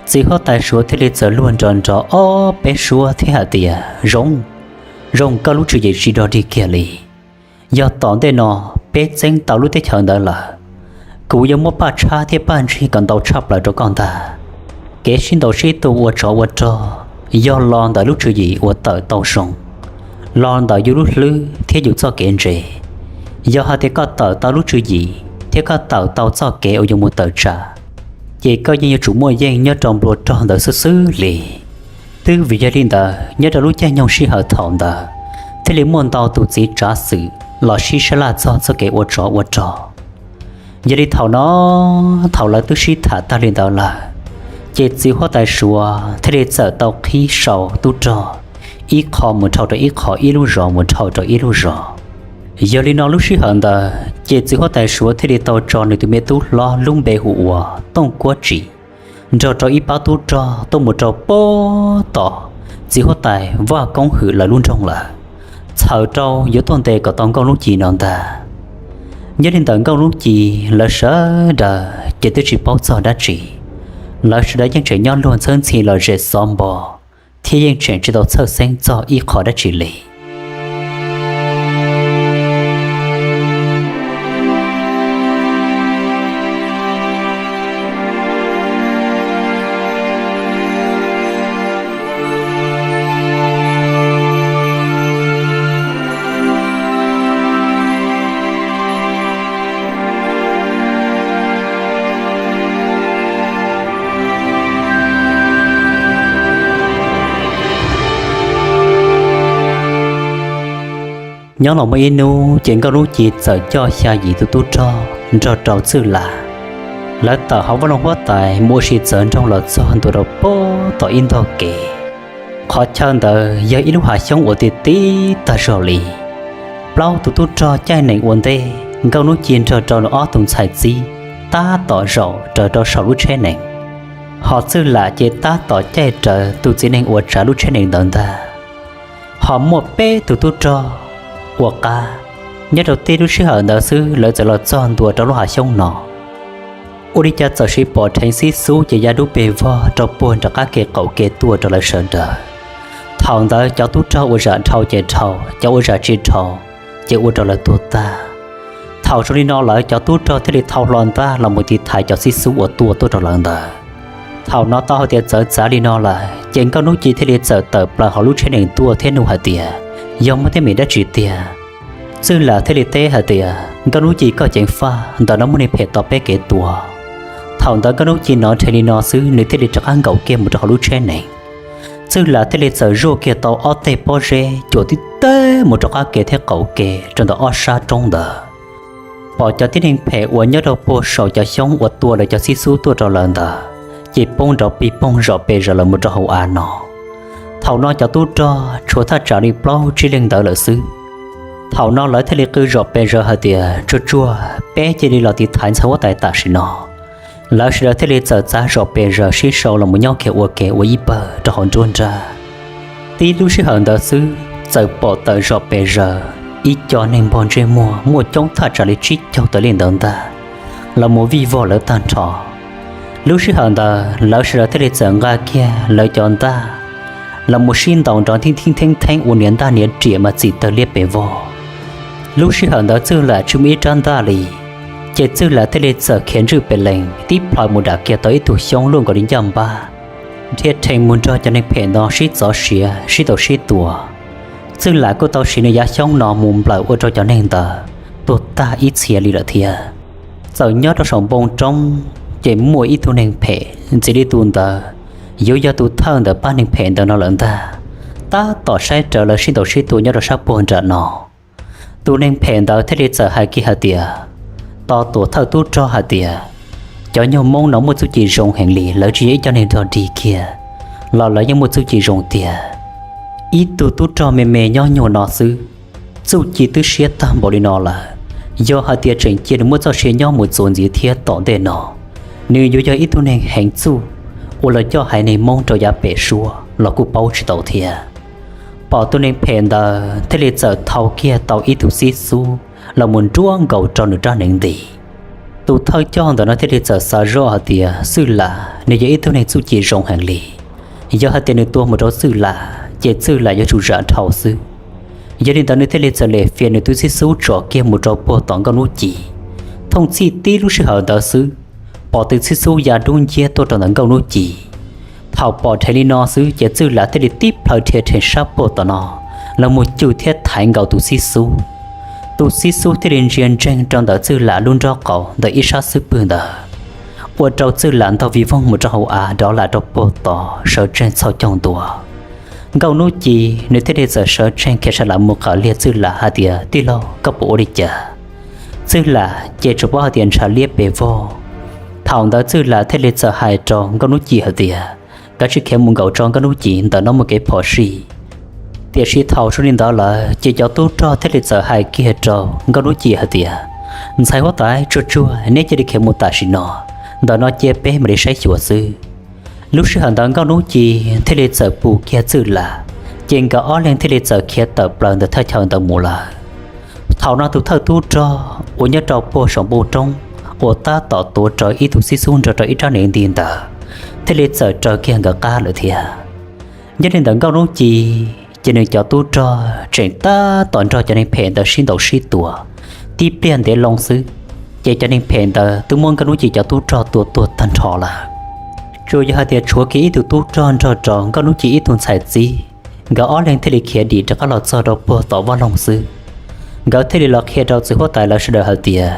Txiv huab tais Suav thiaj li txawm luag nrov nrov ob peb suab thiab hais tias, zoo, zoo koj lub tswv yim tsis rog dig kiag li. Yog tom ntej no peb txeeb tau lub teb chaws ntawd lawm, kuv yuav muab paj tshab thiab paj ntsig kom ntau tshaj plaws rau koj ntag. Kev sib ntaus sib tua ua tsov ua rog yog los ntawm lub tswv yim uas tawm tau zoo, los ntawm yus lub hlwb thiab yus txoj kev ntse. Yog hais tias koj tawm tau lub tswv yim thiab koj tawm tau txoj kev uas yuav mus tawm tsam, ces koj yeej yuav tsum muaj yeej nyob rau nplua rog ntawd xwb xwb li. Twb vim yog li ntawd nyob rau lub caij nyoog sij hawm thaum ntawd, thiaj li muaj ntau tus txiv tsav xwm los sib sab laj txog txoj kev ua tsov ua rog. Yog li thaum no, thaum lawv twb sib tham tag li ntawd lawm, ces txiv huab tais Suav thiaj li txawm tau qhib sau tub rog ib qho mus dhau rau ib qho, ib lub zos mus dhau rau ib lub zos. Yog li no lub sij hawm ntawd ces txiv huab tais Suav thiaj li tau tso nws tus me tub hlob lub npe hu ua Tooj Kuab Tsim nrog rau ib pab tub rog tuaj mus rau puag tom txiv huab tais Vaj Koob Hwm lawv lub nroog lawm, txhawm rau yuav tuaj ntes kom tau Nkauj Hnub Ci no ntag. Nyob li ntawm Nkauj Lub Ci, lawv sawv daws ces twb tsis paub txog dab tsi. Lawv sawv daws yeej tseem nyob luag ntxhawb ntxhi los zes xov npo, thiab yeej tseem tsis tau txhawj xeeb txog ib qho dab tsi li. Nyob los muaj ib hnub ces Nkauj Lub Ci txawm coj xya yim tus tub rog nrog rau Txwj Lam, lawv tawm hauv vaj loog huab tais mus ua si txawv nroog los txog ntua rau pem tom ib ntog kev. Qhov chaw ntawd yog ib lub hav xyoob uas ti tib tag zog li. Plaub tus tub rog caij nees ua ntej, Nkauj Lub Ci nrog rau nws ob tug ntxhais txib tab tom zaum raws rau saum lub tsheb nees, ho Txwj Lam ces tab tom caij rawv tus txiv nees uas tsav lub tsheb nees ntawd ntag. Ho muaj peb tus tub rog ua qab, nyob rau tib lub sij hawm ntawd xwb lawv txawm los txog ntua rau lub hav xyoob no. Ua li cas txawm siv pom dheev xib xub ces ya dub pes vog rau puag nram qab kev qaum kev tuaj rau lawv sawv daws. Thaum ntawd cov tub rog ua zam dhau ces dhau, cov ua zam tsis dhau ces ua rau lawv tuag tag. Thaum zoo li no lawm cov tub rog thiaj li thau hlo ntaj los mus tiv thaiv cov xib xub uas tuaj tuaj rau lawv ntawd. Thaum no tau hais tias txawv txav li no lawm ces Nkauj Lub Ci thiaj li txawm tawm plaws hauv lub tsheb nees tuaj thiab nug hais tias, yog muaj teeb meem dab tsi tiag? Txwj Lam thiaj li teb hais tias, Nkauj Lub Ci, koj ceev faj, ntawm no muaj neeg phem tos peb kev tua. Thaum ntawd Nkauj Lub Ci hnov dheev li no xwb nws thiaj li rov qab nkaum kiag mus rau hauv lub tsheb nees. Txwj Lam thiaj li txawm zuaj kiag tau ob teg pob zeb cuam tib teg mus rau qab kev thiab qaum kev rau ntawm ob sab roob ntawd. Pom cov tib neeg phem uas nyob rau puag saum cov xyoob uas tua lawv cov xib xub tuaj rau lawv ntawd ces poob nrov pig poog zom pes zaws los mus rau hauv av no. Thaum no cov tub rog tshuav thaj tsam li plaub tsib leeg ntawd lawm xwb. Thaum no lawv thiaj li qw zom pes zaws hais tias, tsuag tsuag, peb cia li los tiv thaiv ntxhais huab tais tam sim no. Lawv sawv daws thiaj li txawm txav zom pes zaws sib sau los mus nyob kiag ua ke ua ib pawg rau hauv nruab nrab. Tib lub sij hawm ntawd xwb txawm pom tawm zom pes zaws ib co neeg npog ntsej muag muaj coob thaj tsam li tsib caug tawm leej ntawd ntag, los mus vij vog lawv tag nrho. Lub sij hawm ntawd lawv sawv daws thiaj li txawm nqa kiag lawv cov ntaj los mus sib ntaus nrov nthib nthib theeb theeb ua niam ntaj niam riam mas txim tawg liab pes vog. Lub sij hawm ntawd Txwj Lam tsis muaj ib rab ntaj li, ces Txwj Lam thiaj li txawm khiav ntswj pes lees tib plhaws mus dam kiag tau ib tug xyoob luaj nkaus li ncaj npab, dhia rhees mus nrog cov neeg phem no sib txov siav sib tau sib tua. Txwj Lam kuj tau siv nws yav xyoob no mus nplawm ua rau cov neeg ntawd tuag tag ib txhia li lawm thiab. Txawm nyob rau saum npoo roob ces muaj ib tug neeg phem ntxiv li tus ntawd yuav yog tus thawj ntawm pab neeg phem ntawd no lawm ntag, tab tom saib rawv lawv sib ntaus sib tua nyob rau sab puag nram no. Tus neeg phem ntawd thiaj li txawm hais kiag hais tias, tos tuam thawj tub rog hais tias, cov nyuag Hmoob no muaj txuj ci zoo heev li, lawv tsis yog ib co neeg dog dig kiag los lawv yeej muaj txuj ci zoo tiag. Ib tug tub rog me me nyob nyuag no xwb, txuj ci twb siab tag npaum li no lawm. Yog hais tias tseem cia nws muaj txoj sia nyob mus txuas ntxiv thiab tom ntej no, nws yuav yog ib tug neeg heev txuj uas los coj haiv neeg Hmoob rau yav pem suab los kuj paub tsis tau thiab. Pom tus neeg phem ntawd thiaj li txawm thau kiag tau ib tug xib xub los mus nruab nkaus rau nws rab hneev nti. Tus thawj coj ntawm no thiaj li txawm xav zoj hais tias Txwj Lam nws yog ib tug neeg txuj ci zoo heev li. Yog hais tias nws tua mus rau Txwj Lam ces Txwj Lam yuav tsum zam dhau xwb. Yog li ntawd nws thiaj li txawm lem fias nws tus xib xub tsom kiag mus rau puag tom Nkauj Lub Ci. Thooj txhij tib lub sij hawm ntawd xwb, pom tus xib xub ya dub nciab tuaj rau ntawm Nkauj Lub Ci. Thaum pom dheev li no xwb ces Txwj Lam thiaj li tib plhaws dhia rhees sab puag tom no los mus cwm thiab thaiv nkaus tus xib xub. Tus xib xub thiaj li ntsia ntseeg rau ntawm Txwj Lam lub nrob qaum ntawm ib sab xub pwg ntawd, ua rau Txwj Lam ntaug vij voog mus rau hauv av nrov lam rau puag tod sawv tsees txhaum caug ntua. Nkauj Lub Ci nws thiaj li txawm sawv tsees khiav sab lam mus qawm liag Txwj Lam hais tias, tij laug, koj puas ua li cas? Txwj Lam ces tsuas paub hais tias ntshav liab pes vog. Thaum ntawd Txwj Lam thiaj li txawm hais rau Nkauj Lub Ci hais tias, kav tsij khiav mus nkaum tso Nkauj Lub Ci, ntawm no muaj kev phom sij. Tiam sis thaum zoo li ntawd lawm ces cov tub rog thiaj li txawm hais kiag rau Nkauj Lub Ci hais tias, ntxhais huab tais, tsuag tsuag, neb cia li khiav mus tam sim no, ntawm no cia peb mam li saib xyuas xwb. Lub sij hawm ntawd Nkauj Lub Ci thiaj li txawm pus kiag Txwj Lam, ces nkawd ob leeg thiaj li txawm khiav tawm plaws ntawm thaj chaw ntawd mus lawm. Thaum no tus thawj tub rog uas nyob rau puag saum npoo roob uas tab tom tuav rawv ib tug xib xub nrog rau ib rab hneev nti ntawd thiaj li txawm raws kiag nkawd qab lawm thiab. Nyob li ntawd Nkauj Hnub Ci ces nws cov tub rog tseem tab tom nrog cov neeg phem ntawd sib ntaus sib tua, tib pliag ntev loo xwb ces cov neeg phem ntawd twb muab Nkauj Hnub Ci cov tub rog tua tuag tag nrho lawm. Tsuas yog hais tias tshuav kiag ib tug tub rog nrog rau Nkauj Hnub Ci ib tug ntxhais txib, nkawd ob leeg thiaj li khiav dim rov qab los txog rau puag tom vaj loog xwb. Nkawd thiaj li los qhia rau txiv huab tais lawv sawv daws hais tias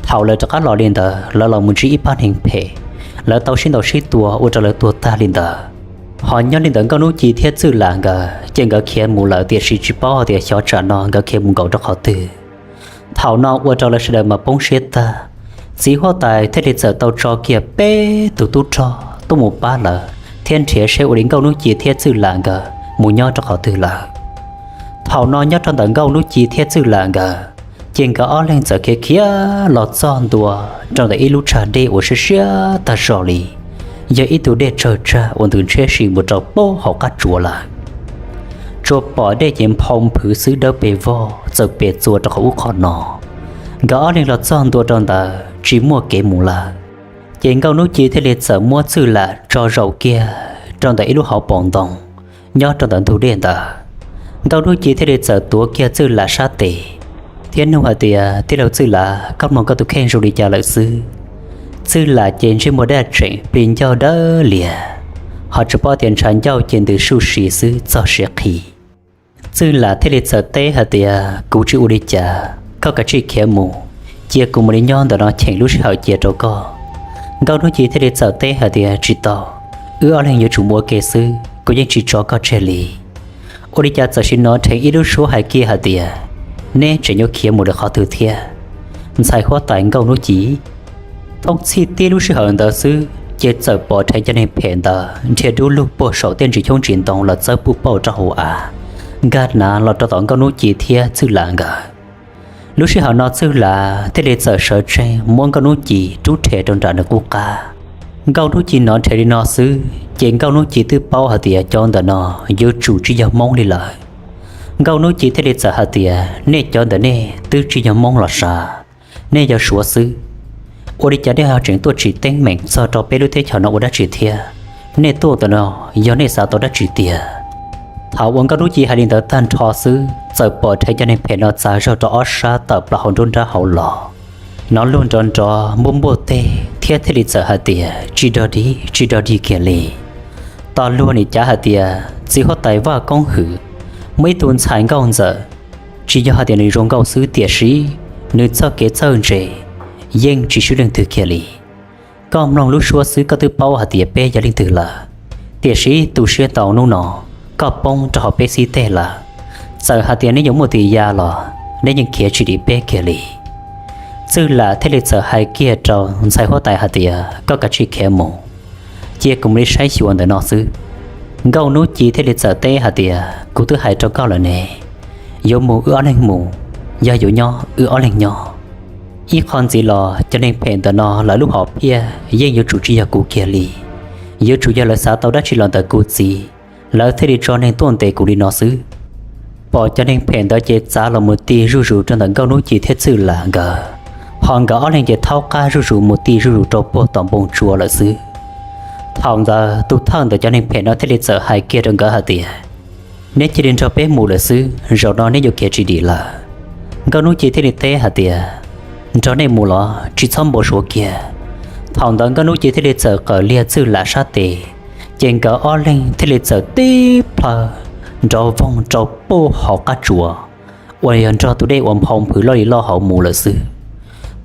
thaum lawv rov qab los li ntawd lawv los mus ntsib ib pab neeg phem, lawv tau sib ntaus sib tua ua rau lawv tuag tag li ntawd. Ho nyob li ntawd Nkauj Hnub Ci thiab Txwj Lam nkawd ces nkawd khiav mus lawm tiam sis tsis paub hais tias xyov tsam no nkawd khiav mus nkaum rau qhov twg. Thaum no ua rau lawv sawv daws mas poob siab tag. Txiv huab tais thiaj li txawm tau tso kiag peb tus tub rog tuaj mus pab lawv thiab nrhiav seb ua li Nkauj Hnub Ci thiab Txwj Lam nkawd mus nyob rau qhov twg lawm. Thaum no nyob rau ntawm Nkauj Hnub Ci thiab Txwj Lam nkawd ces nkawd ob leeg txawm khiav khiav los txog ntua rau ntawm ib lub tsag dej uas siab siab tag zog li, yog ib tug dej tsawg tsag uas ntws ntshiab si mus rau puag hauv qab tsuas lawm. Tsuas pom dej ces nphau nphwv xwb dawb pes vog txawm pes txua rau qhov ub qhov no. Nkawd ob leeg los txog ntua rau ntawd tsis muaj kev mus lawm, ces Nkauj Hnub Ci thiaj li txawm muab Txwj Lam tso zaum kiag rau ntawm ib lub hauv paus ntoo nyob rau ntawm ntug dej ntawd. Nkauj Hnub Ci thiaj li txawm tuav kiag Txwj Lam sab tes thiab nug hais tias, Tij laug Txwj Lam, koj mloog koj tus kheej zoo li cas lawm xwb? Txwj Lam ces ntsej muag daj tseem plig ncauj dawb lias, ho tsis paub tias ntshav ncauj ces ntws suj si xwb txog siav qhi. Txwj Lam thiaj li txawm teb hais tias, Kuv tsis ua li cas, koj kav tsij khiav mus, cia kuv mus li nyob ntawm no cheem lub sij hawm cia rau koj. Nkauj Hnub Ci thiaj li txawm teb hais tias, Tsis tau, wb ob leeg yuav tsum mus ua ke xwb, kuv yeej tsis tso koj tseg li. Ua li cas txawm sim hnov dheev ib lub suab hais kiag hais tias, Neb tseem yuav khiav mus rau qhov twg thiab? Ntxhais huab tais Nkauj Hnub Ci. Thooj txhij tib lub sij hawm ntawd xwb ces txawm pom dheev cov neeg phem ntawd nrhiav dub lug puag saum tej ntsis xyoob ntsis ntoo los txawb puj pauj rau hauv av, nkag nav los rau tom Nkauj Hnub Ci thiab Txwj Lam nkawd. Lub sij hawm no Txwj Lam thiaj li txawm sawv tsees muab Nkauj Hnub Ci rub rhe rau nram nws qub qab. Nkauj Hnub Ci hnov dheev li no xwb ces Nkauj Hnub Ci twb paub hais tias cov ntawm no yuav tsum tsis yog Hmoob li lawm. Nkauj Hnub Ci thiaj li txawm hais tias, Nej cov ntawm nej twb tsis yog Hmoob los sav, nej yog Suav xwb. Ua li cas nej ho tseem tuaj tsim teeb meem txog rau peb lub teb chaws no ua dab tsi thiab? Nej tuaj ntawm no yog nej xav tau dab tsi tiag? Thaum uas Nkauj Hnub Ci hais li ntawd tag nrho xwb, txawm pom dheev cov neeg phem no txav zog rau ob sab tawm plaws hauv nruab nrab hauv los, hnov luag nrov nrov npuaj npuaj teg thiab thiaj li txawm hais tias, Tsis dog dig, tsis dog dig kiag li. Tos luag nim cav hais tias txiv huab tais Vaj Koob Hwm muaj ib tug ntxhais nkauj ntxawm, tsis yog hais tias nws zoo nkauj xwb tiam sis nws txoj kev txawj ntse yeej tsis swb leej twg kiag li. Koj mloog lub suab xwb koj twb paub hais tias peb yog leej twg lawm, tiam sis tu siab ntau hnub no koj poob rau hauv peb xib teg lawm. Txawm hais tias neb yuav muaj tis ya los neb yeej khiav tsis dim peb kiag li. Txwj Lam thiaj li txawm hais kiag rau ntxhais huab tais hais tias, Koj kav tsij khiav mus, cia kuv mus li saib xyuas ntawm no xwb. Nkauj Hnub Ci thiaj li txawm teb hais tias, Kuv twb hais rau koj lawm ne, yuav mus wb ob leeg mus, yog yuav nyob wb ob leeg nyob. Ib qho ntxiv los cov neeg phem ntawm no lawv lub hom phiaj yeej yuav tsum tsis yog kuv kiag li, yuav tsum yog lawv xav tau dab tsi los ntawm kuv txiv, lawv thiaj li tso neeg tuaj ntes kuv li no xwb. Pom cov neeg phem ntawd ces txav los mus ti zuj zus rau ntawm Nkauj Hnub Ci thiab Txwj Lam nkawd, ho nkawd ob leeg ces thaub qab zuj zus mus ti zuj zus rau puag tom npoo tsua lawm xwb. Thaum ntawd tus thawj ntawm cov neeg phem no thiaj li txawm hais kiag rau nkawd hais tias, Neb cia li nrog peb mus lawm xwb, zaum no neb yuav khiav tsis dim lawm. Nkauj Hnub Ci thiaj li teb hais tias, Nrog nej mus los tsis txhob npau suav kiag. Thaum ntawd Nkauj Hnub Ci thiaj li txawm qawm liag Txwj Lam sab tes, ces nkawd ob leeg thiaj li txawm tib plhaw nrov voog rau puag hauv qab tsuas, uas yog nrog tus dej uas nphau nphwv loj li loj hauv mus lawm xwb.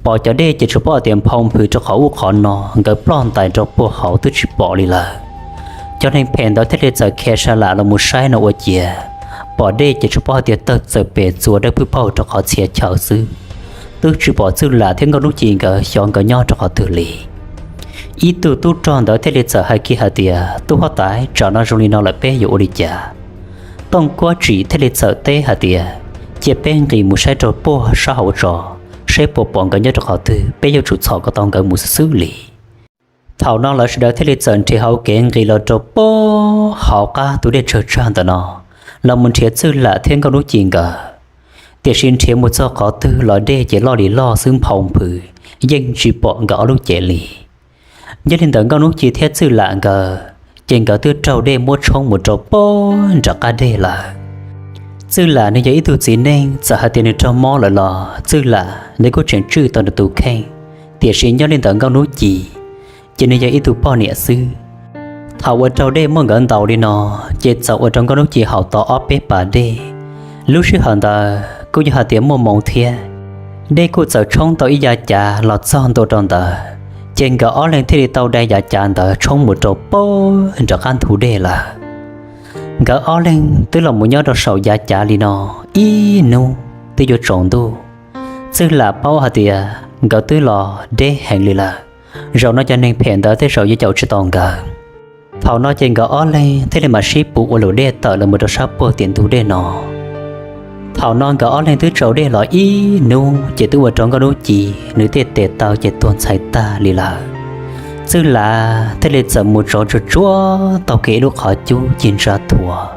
Pom cov dej ces tsuas paub hais tias nphau nphwv rau qhov ub qhov no, nkawd ploj ntais rau puag hauv twb tsis pom li lawm. Cov neeg phem ntawd thiaj li txawm khiav sa lam los mus saib no ua ciav, pom dej ces tsuas paub hais tias tawg txawm pes txua dawb pwb paug rau qhov txhia chaw xwb, twb tsis pom Txwj Lam thiab Nkauj Hnub Ci nkawd xyov nkawd nyob rau qhov twg li. Ib tug tub rog ntawd thiaj li txawm hais kiag hais tias, Tub huab tais, tsam no zoo li no lawm peb yuav ua li cas? Tooj Kuab Tsim thiaj li txawm teb hais tias, Cia peb nqis mus saib rau puag sab hauv tso, saib puas pom nkawd nyob rau qhov twg, peb yuav tsum txhom kom tau nkawd mus xwb xwb li. Thaum no lawv sawv daws thiaj li txawm nrhiav hauv kev nqis los rau puag hauv qab tus dej tsawg tsag ntawm no, los mus nrhiav Txwj Lam thiab Nkauj Hnub Ci nkawd. tiam sis nrhiav mus txog qhov twg los dej ces loj li loj xwb nphau nphwv, yeej tsis pom nkawd ob lub cev li. Nyob li ntawm Nkauj Hnub Ci thiab Txwj Lam nkawd, ces nkawd twb raug dej muab tshoob mus rau pem nram qab deg lawm. Txwj Lam nws yog ib tug txiv neej, txawm hais tias nws raug mob lawm los Txwj Lam nws kuj tseem tswj tau nws tus kheej, tiam sis nyob li ntawm Nkauj Hnub Ci, ces nws yog ib tug poj niam xwb. Thaum uas raug dej muab nkawd ntaus li no, ces txawm ua rau Nkauj Hnub Ci haus tau ob peb pas dej. Lub sij hawm ntawd kuj yog hais tias muaj moos thiab, dej kuj txawm tshoob tau ib yav cav los txog ntua rau ntawd, ces nkawd ob leeg thiaj li tau dai yav cav ntawd tshoob mus rau pem nram qab ntug dej lawm. Nkawd ob leeg twb los mus nyob rau saum yav cav li no ib hnub twb yuav tsaus ntuj. Txwj Lam paub hais tias nkawd twb los deb heev li lawm, zaum no cov neeg phem ntawd tej zaum yuav caum tsis tau nkawd. Thaum no ces nkawd ob leeg thiaj li mam sib pus ua luam dej tawm los mus rau sab puag tim ntug dej no. Thaum no nkawd ob leeg twb tsaus dej los ib hnub ces twb ua rau Nkauj Hnub Ci nws tej tes taw ces tuag ntxhais tag li lawm. Txwj Lam thiaj li txawm mus tsov tsuag tsuag taug kiag ib lub qhov cub ci ntsa thuav.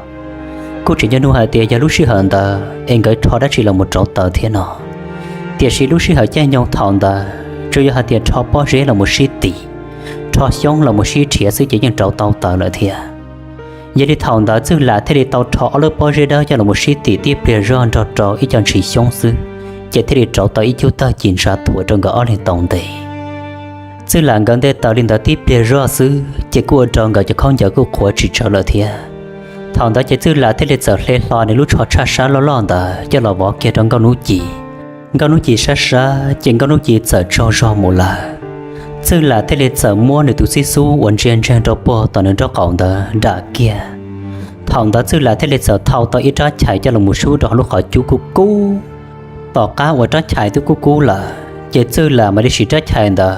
Kuj tseem yog nug hais tias yog lub sij hawm ntawd es nkawd rho dab tsi los mus rauv taws thiab no. Tiam sis lub sij hawm caij nyoog thaum ntawd tsuas yog hais tias rho pob zeb los mus sib tim, rho xyoob los mus sib rhiav xwb ces yeej rauv tau taws lawm thiab. Yog li thaum ntawd Txwj Lam thiaj li tau rho ob lub pob zeb dawb coj los mus sib tim tib pliag zog nrog rau ib co ntshis xyoob xwb, ces thiaj li rauv tau ib cub tawg ci ntsa thuav rau nkawd ob leeg tau ntes. Txwj Lam nkawd nte taws li ntawd tib pliag zog xwb ces kuj ua rau nkawd cov khaub ncaws kuj qhuav tsis tsawg lawm thiab. Thaum ntawd ces Txwj Lam thiaj li txawm hle hlo nws lub tsho tshaj sab loj loj ntawd coj los vov kiag rau Nkauj Hnub Ci. Nkauj Hnub Ci sab sab ces Nkauj Hnub Ci txawm tsaug zog mus lawm. Txwj Lam thiaj li txawm muab nws tus xib xub uas ntsia ntseeg rau puag tom nws nraub qaum ntawd dam kiag. Thaum ntawd Txwj Lam thiaj li txawm thau tau ib rab chais coj los mus sub rau hauv lub qhov cub kub kub. Tom qab uas rab chais twb kub kub lawm ces Txwj Lam mam li siv rab chais ntawd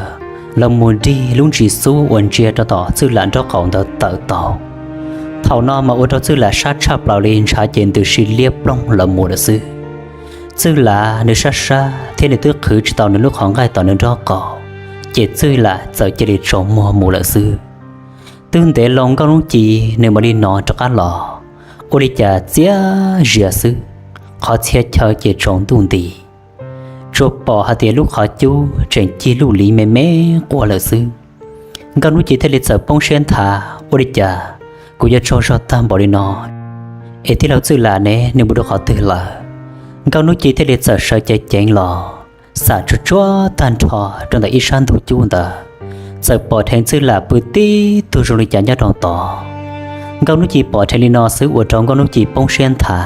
los mus dig lub ntsis xub uas ntsia rau tom Txwj Lam nraub qaum ntawd tawm tau. Thaum no mas ua rau Txwj Lam sab tshaj plaws li, ntshav ces ntws si liab ploog los mus lawm xwb. Txwj Lam nws sab sab thiab nws twb qhwv tsis tau nws lub qhov nqaij tom nws nraub qaum, ces Txwj Lam txawm cia li tsaus muag mus lawm xwb. Twb ntev loo Nkauj Hnub Ci nws mam li hnov rov qab los, ua li cas txias zias xwb, qhov txhia chaw ces tsaus ntuj nti. Tsuas pom hais tias lub qhov cub tseem cig lub liv me me quaj lawm xwb. Nkauj Hnub Ci thiaj li txawm poob siab nthav, ua li cas kuv yuav tsaug zog tag npaum li no, es tij laug Txwj Lam ne nws mus rau qhov twg lawm? Nkauj Hnub Ci thiaj li txawm sawv ceev ceev los, xam tsuag tsuag tag nrho rau ntawm ib sab ntug cub ntawd, txawm pom dheev Txwj Lam pw tib tug zoo li cas nyob rau tod. Nkauj Hnub Ci pom dheev li no xwb ua rau Nkauj Hnub Ci poob siab nthav,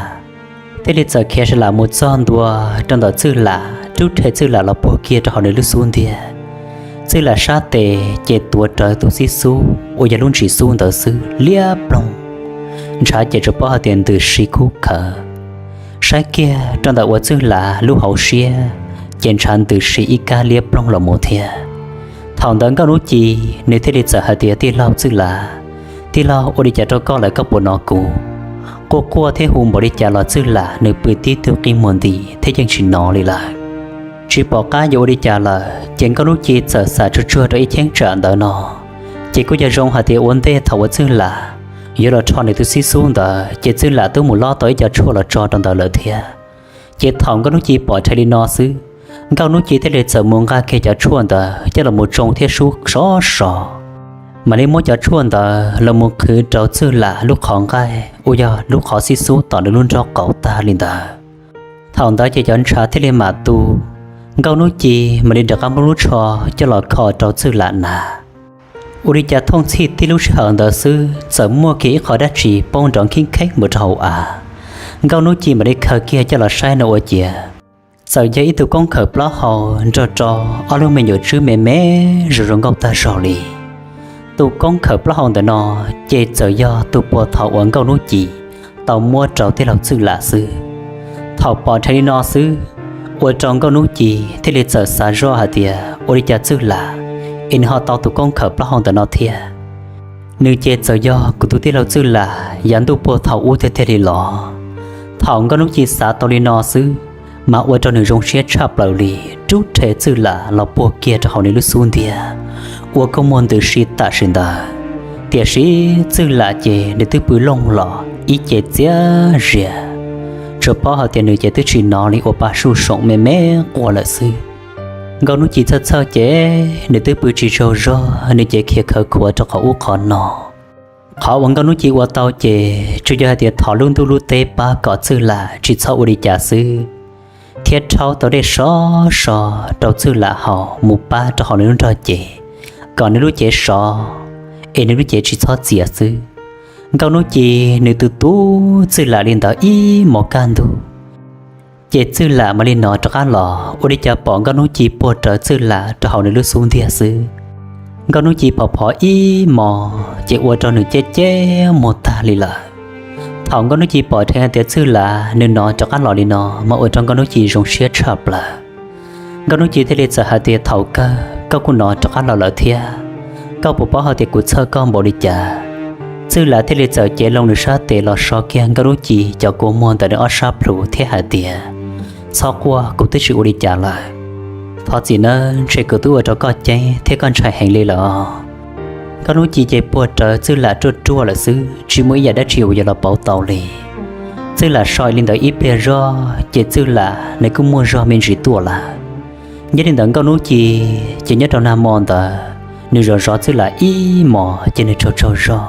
thiaj li txawm khiav sawv lam mus txog ntua rau ntawm Txwj Lam, rub rhe Txwj Lam los puag kiag rau hauv nws lub xub ntiag. Txwj Lam sab tes ces tuav rawv tus xib xub uas yog lub ntsis xub ntawd xwb liab ploog, ntshav ces tsuas paub hais tias ntws si khub khawv. Saib kiag rau ntawm uas Txwj Lam lub hauv siab, ces ntshav ntws si ib kab liab ploog los mus thiab. Thaum ntawd Nkauj Hnub Ci nws thiaj li txawm hais tias, tij laug Txwj Lam, tij laug, ua li cas rau koj lawm, koj puas hnov kuv? Quaj quaj thiab hu npaum li cas los Txwj Lam nws pw tib tug qi muag nti thiab yeej tsis hnov li lawm. Tsis pom qab yuav ua li cas lawm ces Nkauj Hnub Ci txawm xam tsuag tsuag rau ib cheeb tsam ntawd no, ces kuj yog zoo hais tias ua ntej thaum uas Txwj Lam yuav los rho nws tus xib xub ntawd ces Txwj Lam twb mus lob tau ib co tshuaj los tso rau ntawd lawm thiab. Ces thaum Nkauj Hnub Ci pom dheev li no xwb, Nkauj Hnub Ci thiaj li txawm mus nqa kiag cov tshuaj ntawd coj los mus tsoo thiab sub sov so, mam li muab cov tshuaj ntawd los mus qhwv rau Txwj Lam lub qhov nqaij uas yog lub qhov xib xub tom nws lub nraub qaum tag li ntawd. Thaum ntawd ces cov ntshav thiaj li mam tu, Nkauj Hnub Ci mam li rov qab muab lub tsho coj los kho rau Txwj Lam hnav. Ua li cas thooj txhij tib lub sij hawm ntawd xwb txawm muaj kiag ib qho dab tsi poob nrov kheeb kheeb mus rau hauv av. Nkauj Hnub Ci mam li khaws kiag coj los saib no ua ciav, txawm yog ib tug koob khawm plaub hau nrog rau ob lub me nyuam tswb me me zoo zoo nkauj tag zog li. Tus koob khawm plaub hau ntawm no ces txawm yog tus puag thaum uas Nkauj Hnub Ci tau muab rau tij laug Txwj Lam xwb. Thaum pom dheev li no xwb, ua rau Nkauj Hnub Ci thiaj li txawm xav zoj hais tias, ua li cas Txwj Lam es nws ho tau tus koob khawm plaub hau ntawm no thiab? Nws ces txawm yog kuv tus tij laug Txwj Lam yav ntuj puag thaum ub tiag tiag li los? Thaum Nkauj Hnub Ci xav tau li no xwb, mas ua rau nws zoo siab tshaj plaws li, rub rhe Txwj Lam los puag kiag rau hauv nws lub xub ntiag, ua koob muag ntws si tam sim ntawd. Tiam sis Txwj Lam ces nws twb pw looj los ib ce txias zias, tsuas paub hais tias nws ces twb tsis hnov li, ua pa suj soom me me quaj lawm xwb. Nkauj Hnub Ci txhawj txhawj ces nws twb pw tsis tsaug zog, nws ces khiav khawv khuav rau qhov ub qhov no. Qhov uas Nkauj Hnub Ci ua tau ces tsuas yog hais tias thov lub ntuj lub teb pab kom Txwj Lam tsis txhob ua li cas xwb, thiab rhaub tau dej sov so rau Txwj Lam haus mus pab rau hauv nws lub nrog cev, kom nws lub cev sov, es nws lub cev tsis txhob txias xwb. Nkauj Hnub Ci nws tu tu Txwj Lam li ntawd ib hmos kaj ntug, ces Txwj Lam mam li hnov rov qab los. Ua li cas pom Nkauj Hnub Ci puag rawv Txwj Lam rau hauv nws lub xub ntiag xwb. Nkauj Hnub Ci phov phov ib hmos ces ua rau nws ceb ceb muag tag li lawm. Thaum Nkauj Hnub Ci pom dheev hais tias Txwj Lam nws hnov rov qab los li no mas ua rau Nkauj Hnub Ci zoo siab tshaj plaws. Nkauj Hnub Ci thiaj li txawm hais tias, Thaum kawg koj kuj hnov rov qab los lawm thiab, koj puas paub hais tias kuv txhawj koj npaum li cas? Txwj Lam thiaj li txawm cev loo nws sab tes los so kiag Nkauj Hnub Ci cov kua muag ntawm nws ob sab plhu thiab hais tias, Txhob quaj, kuv twb tsis ua li cas lawm. Thov txim nawb, ntshe kuv twb ua rau koj ceeb thiab koj ntshai heev li lawm os. Nkauj Hnub Ci ces puag rawv Txwj Lam ruaj ruaj lawm xwb, tsis muaj ib yam dab tsi uas yuav los pauv tau li. Txwj Lam so li ntawd ib pliag zog ces Txwj Lam nws kuj muaj zog me ntsis tuaj lawm. Nyob li ntawd Nkauj Hnub Ci ces nyob rau nag hmo ntawd nws zov zov Txwj Lam ib hmos ces nws tsaug tsaug zog.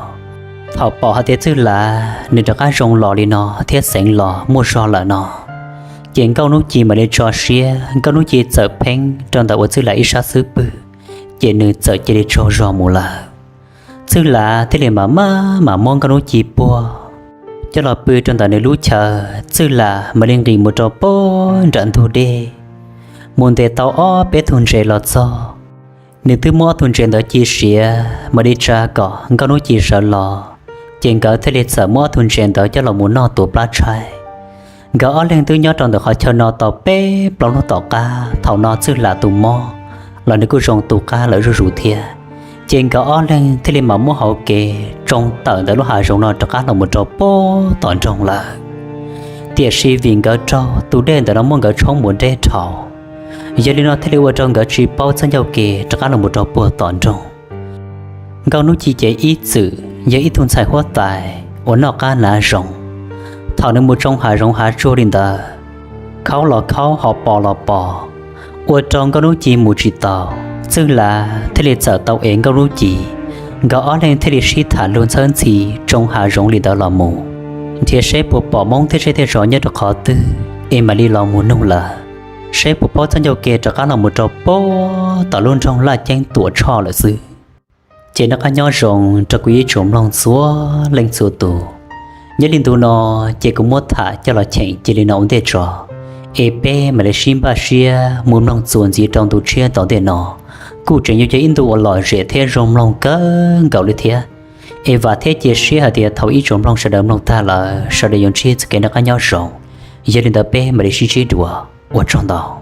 Thaum pom hais tias Txwj Lam nws rov qab zoo los li no thiab xeev los muaj zog lawm no, ces Nkauj Hnub Ci mam li tso siab, Nkauj Hnub Ci txawm pheeb rau ntawm uas Txwj Lam ib sab xub pwg, ces nws txawm cia li tsaug zog mus lawm. Txwj Lam thiaj li mam maj mam muab Nkauj Hnub Ci puag coj los pw rau ntawm nws lub chaw. Txwj Lam mam li nqis mus rau puag nram ntug dej, mus ntes tau ob peb tug ntses los txog. Nws twb muab ob tug ntses ntawd ci siav mam li tsa kom Nkauj Hnub Ci sawv los, ces nkawd thiaj li txawm muab ob tug ntses ntawd coj los mus noj tua plab tshaib. Nkawd ob leeg twb nyob rau ntawm qhov chaw no tau peb plaub hnub tom qab, thaum no Txwj Lam tus mob los nws kuj zoo tu qab lawm zuj zus thiab. Ces nkawd ob leeg thiaj li mam muab hauv kev tsoo tawm ntawm lub hav zoov no rov qab los mus rau puag tom nroog lawm. Tiam sis vim nkawd raug tus dej ntawm no muab nkawd tshoob mus deb dhau, yog li no thiaj li ua rau nkawd tsis paub txoj ncauj ke rov qab los mus rau puag tom nroog. Nkauj Hnub Ci ces ib txwm yog ib tug ntxhais huab tais uas noj qab hnav zoov. Thaum nws mus tsoo hav zoov hav tsuag li ntawd, khaub los khaub, hos pos los pos, ua rau Nkauj Hnub Ci mus tsis tau. Txwj Lam thiaj li txawm tau ev Nkauj Hnub Ci, nkawd ob leeg thiaj li sib tham lug ntxhawb ntxhi tsoo hav zoov li ntawd los mus, nrhiav seb puas pom Hmoob thiab zej thiab zos nyob rau qhov twg es mam li los mus nug lawv, seb puas paub txoj ncauj ke rov qab los mus rau puag tom lub nroog Laj Ceeb Tuam Tshoj lawm xwb. Ces noj qab nyob zoo rau kuv ib tsoom mloog txhua leej txhua tus. Nyob li ntu no ces kuv muab tham coj los cheem cia li no ua ntej tso, es peb mam li sib npaj siab mus mloog txuas ntxiv rau ntu tshiab tom ntej no. Kuj tseem yuav yog ib ntu uas lom zem thiab zoo mloog kawg nkaus li thiab. Es vam thiab cia siab hais tias thaum ib tsoom mloog sawv daws mloog tag lawm sawv daws yuav ntsib txoj kev noj qab nyob zoo. Yog li ntawd peb mam li sib ntsib dua, ua tsaug ntau.